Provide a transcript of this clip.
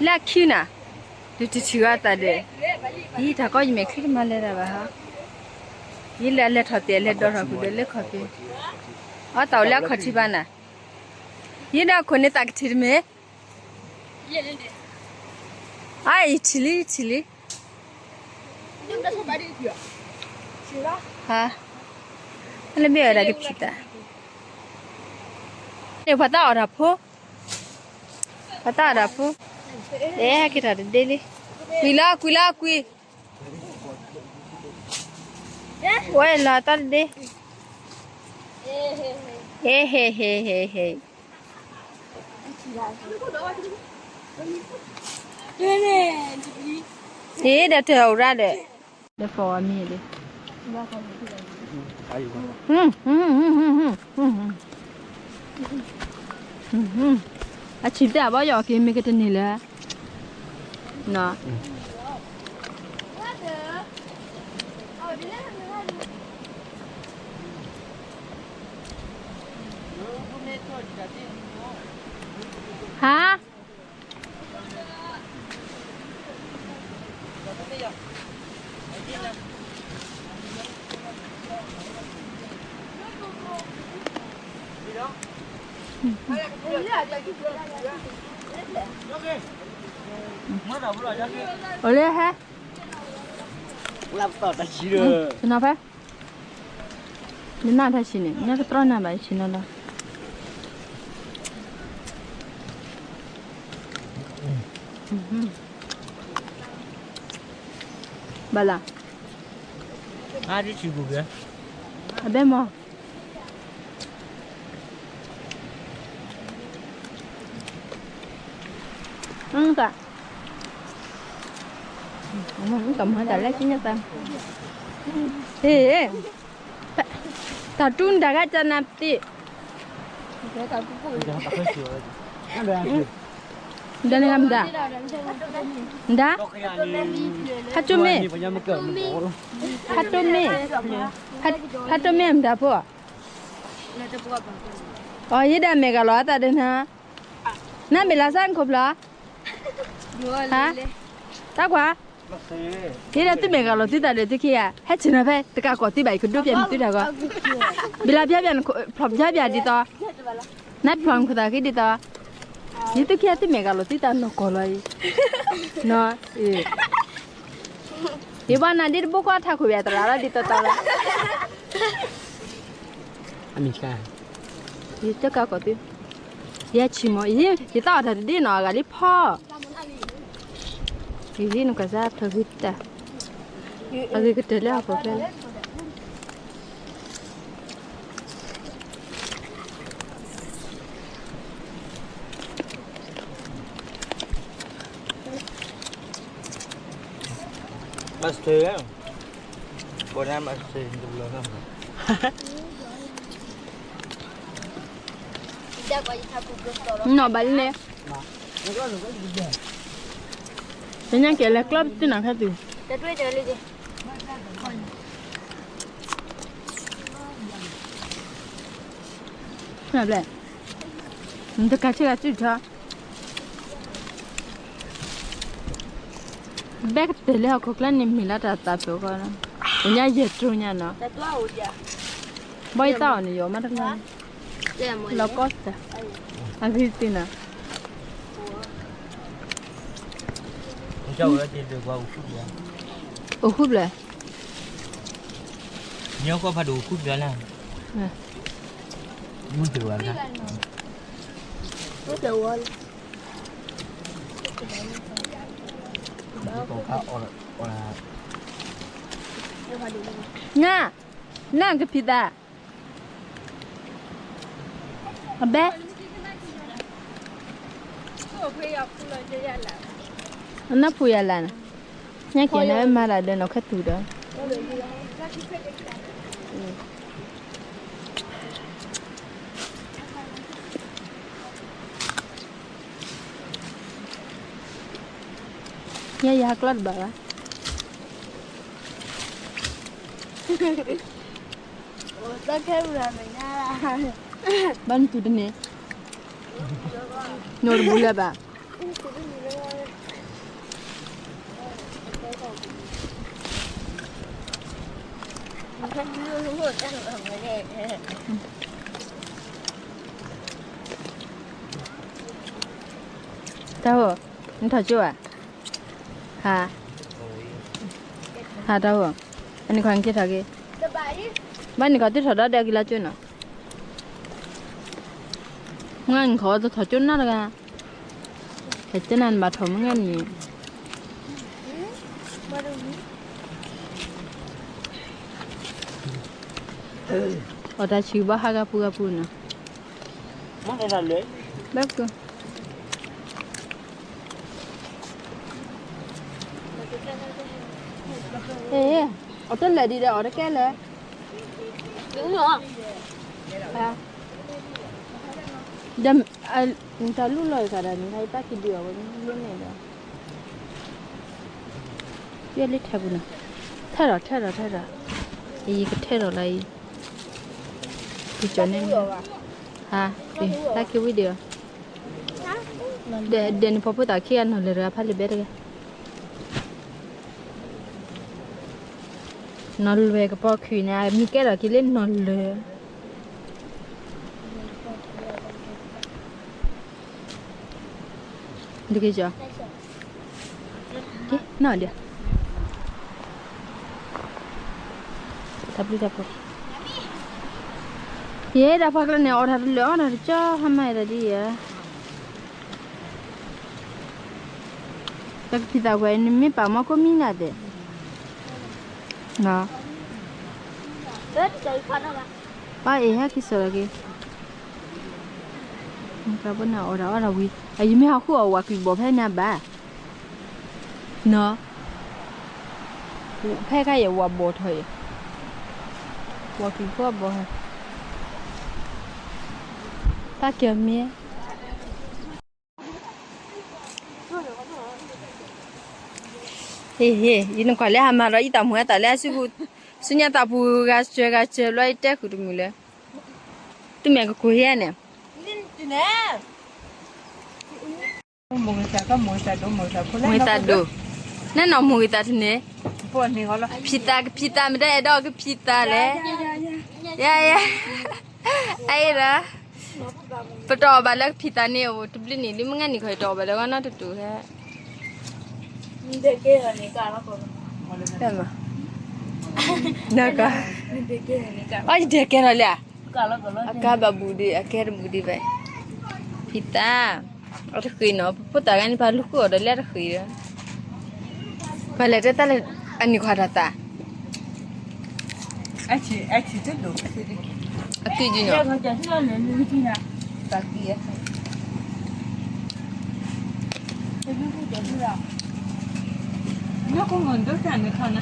လၢခံနၤ, ဒုးတထံၣ်ဂၤသးဒီး, ယတၢ်ကီယမဲာ်ချံတမၤလၢၤတၢ်ဘၣ်ဟါ, ယလၢအလဲၤထီၣ်သ့ၣ်အလဲၤဒီးထီၣ်ဃုာ်ဒီးလၢခီၣ်ဖံး, အသးအိၣ်လၢအခီၣ်ထံးဘၣ်နၤ, ယဒီးခိၣ်န့ၣ်သးကထံၣ်တမ့ၢ်, အယထံၣ်လံ ယထံၣ်လံ, ဟါ, လၢမ့ၢ်ဝဲဒၣ်ကဖံးတၢ်, န့ၣ်ပှၤသးအီၣ်တၢ်ဖိ ပှၤသးအီၣ်တၢ်ဖိ, အဲၣ်ဟဲက့ၤထီၣ်တဒ့လံ, ကွံာ်လီၤကွံာ်လီၤကွံာ်, ဝဲလီၤသီတဒ့, ဟ့ၣ်ဟ့ၣ်ဟ့ၣ်ဟ့ၣ်ဟ့ၣ်, ဟ့ၣ်ဒီးတၢ်အိၣ်ရၣ်ဒီး, ဒီးဖီၣ်အမံၤလံ အဆံးတၢ်ဘီယီၤက့ၤမ့ၢ်ကတန့ၢ်လၢၤ, ဟါ အိၣ်လၢဟဲ, တနီၤဖဲ, နနၢ်ထါဆံးန့ၣ် နကတြီနၢ်ဘၣ်ဆံးနီၤလီၤ. ဘၣ်လၢ, အဘဲမီၢ် က, ကမၤတၢ်လၢကညၣ်သး, ဟ့ၣ်, တၢ်တူၢ်နတၢ်ဂၤကနၣ်ပသံ, ဒီးနဂၤမတၤ, မတၤ, ဖးတိၢ်မ့ၢ်, ဖးတိၢ်မ့ၢ်, ဖးတိၢ်မ့ၢ်မတၤဖိ, အီၤ ယဲဒၣ်မဲာ်ဂၤလီၤအသးဒီးနၤ, နမ့ၢ်လၢစၢ်နခိၣ်ဖျီၣ်, ဟါ, တၢ်ကွၢ်, ယဲဒၣ်သုမဲာ်ဂၤလီၤသုသးဒီးသုခံဂၤ ဟဲဆ့ၣ်နီၤဖဲ တကးကီၢ်သုဘၣ် ယကဒိးပျဲမ့ၢ်သုတၢ်ဂီၤ, ဘံလၤဖျါဖျါ ဖျီၣ်ဖျါဖျါဒ်သိး, နဖျီၣ်နခိၣ်သးဃံဒ်သိး, ယသုခံဂၤသုမဲာ်ဂၤလီၤသုသးနီၢ်ကီၢ်လီၤအံၤ, နီၢ်, ယဘၣ်နၤဒ်တဘိကွၢ်ထးခိၣ်ဘၣ်တရၣ်လီၤဒ်သိးသိးလီၤ. ယတကးကီၢ်သု, ယဆံၣ်မီၢ်, ယသးအီၣ်တၢ်တဒ့နီၢ် အဂၤလံဖီ, ယဂံၢ်နကစၢ်ဖျၢၣ်ဂံၢ်တၢ်, အဂ့ၤကတၢၢ်လၢဟီၣ်ခိၣ်ချၢလၢ မၤစၢၤ, ဘီနၤမၤစၢၤ, နီၢ်ဘၣ်လံန့ၣ်, တညါကဲလဲၤကျီပသ့ၣ်နီၣ်ခါသူၣ် ဘျဲၣ်, နတကးဆ့ကၤစုၣ်ထီၣ်, ဘဲကတဲာ်လၢဟီၣ်ခိၣ်ချၢန့ၣ်မ့ၢ်လၢတၢ်သးဖျိးဃီ, ညါယဲၢ်တိၢ်ညါနီၤ, ဘီယသးအီၣ်န့ၣ်ယီၤမးတၢ်, လီၤကီၢ်တၢ်, အဂ့ၢ်သ့ၣ်နီၤ, အိၣ်ဃုဘျဲၣ် န, နကဖံးသး, အဘဲ, အနၢ်ဖူယၤလၢ်န့ၣ်, ညါကဲနမၤတၢ်ဒီးနီၢ်ခဲသူၣ်ဒီး ညါယဟးကျီတဘၣ်ဘၣ်, ဘၣ်နသူၣ်တန့ၢ်, နိၣ်တဘူးလၢၤဘၣ်. တၢ်အိၣ်, နထီၣ်ကၠိဧါ. ဟါ, ဟါတၢ်အိၣ်, အန့ၣ်ခီနက့ၤထီၣ်က့ၤ, ဘၣ်န့ၣ်ခီတထီၣ်ဒီးဒဲက့ၤလၢကၠိနီၤ. မုၢ်ဂၤနံၤခီတထီၣ်ကၠိနီတဂၤ, ကဲနၤနဘၣ်ထီၣ်မုၢ်ဂၤနံၤ, အီၣ်တၢ်ဆံးဘၣ်ဟးဂၤပူၤဂၤပူၤနီၤ, ဘၣ်က အီၣ်တလဲၤဒံးဒီးအီၣ်တကဲလၢာ်, ဒီးတၢ်လူၢ်လီၤယသးဒီးန့ၣ် ဟဲယပၢ်က့ၤဒုးအီၣ်ဝဲန့ၣ်လၢန့ၣ်ဒီး, ယဲလၢထဲပူၤနီၤ, ထဲထီၣ်ထဲထီၣ်ထဲထီၣ်, အံၤကထဲထီၣ်လၢအံၤ, ကကၠီၤန့ၣ်, ဟါ, တၢ်က့ၤဝံၤဒီး ဒဲးန့ၣ်ဖီဖိသၣ်ခံဂၤနီၢ်လၢၤတဂၤဖးလၢဘဲတဂၤ, နီၢ်လွဲၢ်ကပီၤခုၣ်န့ၣ် မ့ၢ်ကဲထီၣ်က့ၤလၢနီၢ်လွဲၢ်, တက့ၢ်ကၠီၤ, နီၢ်ဒံး, တၢ်ဘျုးတၢ်ဖှိၣ်, ယဲဒၣ်ပှၤကျါန့ၣ် အီၣ်တၢ်တလၢာ်အီၣ်တၢ်တကၠီၤ ဟါမၢ်ဒၣ်ဒ်ယဲ တၢ်ကဖံးသးဝဲ နမ့ၢ်ပာ်မီၢ်ကိးမံနၤသ့ၣ်, အ့ၣ် ဟဲက့ၤစိာ်လီၤက့ၤ, ကဘၣ်နၤအီၣ်တၢ်အီၣ်တၢ်ဝံၤ အယမ့ၢ်ဟးဃုအီၣ်ဝၤကွံာ်ဘီၣ်ဖဲန့ၣ်ဘၣ်, နီၤ, ဖဲခါယဲဝၤဘီၣ်ထီၣ်အံၤ, ဝၤကွံာ်ဖိအဘီၣ်, ပၢ်ကၢၤမ့ၢ် ဟ့ၣ်ဟ့ၣ် ယနကွၢ်လၢဟးမၤဒီးယတၢ်မူအသးလၢအစုပူၤ, ဆူညါသးပူၤဂၤစၢၤဂၤစၢၤဘျီယတဲဃုာ်တမုာ်လၢ, တမ့ၢ်ကကိးဟ့ၣ်န့ၣ်, မူဂ့ၤသးဒိၣ်, နနီၢ်မူဂ့ၤသးတန့ၣ်, ဖံသးကဖံသးမ့ၢ်တအဲၣ်ဒိးကဖံသးလဲၣ်, ယၤယၤ, အအံၤဒီး ပတအီၣ်ဘၣ်လၢကဖံသးန့ၣ် အိၣ်တဘျုးနံၣ်လံ မုၢ်ဂၤနံၤခီ ယတအီၣ်ဘၣ်လၢဂီၢ်နီတတူၢ်ဟဲ, နက, အယဒဲကဲထီၣ်လံဧါ, အကါဘၣ်ဘူးဒံး အကဲတဘူးဒံးဘၣ်, ဖံသး, အတဃ့နီၤ ပဖိသၣ်ဂၤန့ၣ် ပှၤလူၤဃုအီၤဒီးလၢအတဃ့ဒီး, ပှၤလဲၤတဲတၢ်လၢ အနံၤခွါတၢ်သး အကံၣ်ဒံးနီၤ, နကမၤဒိးတၢ်န့ၣ်ခီနၤ,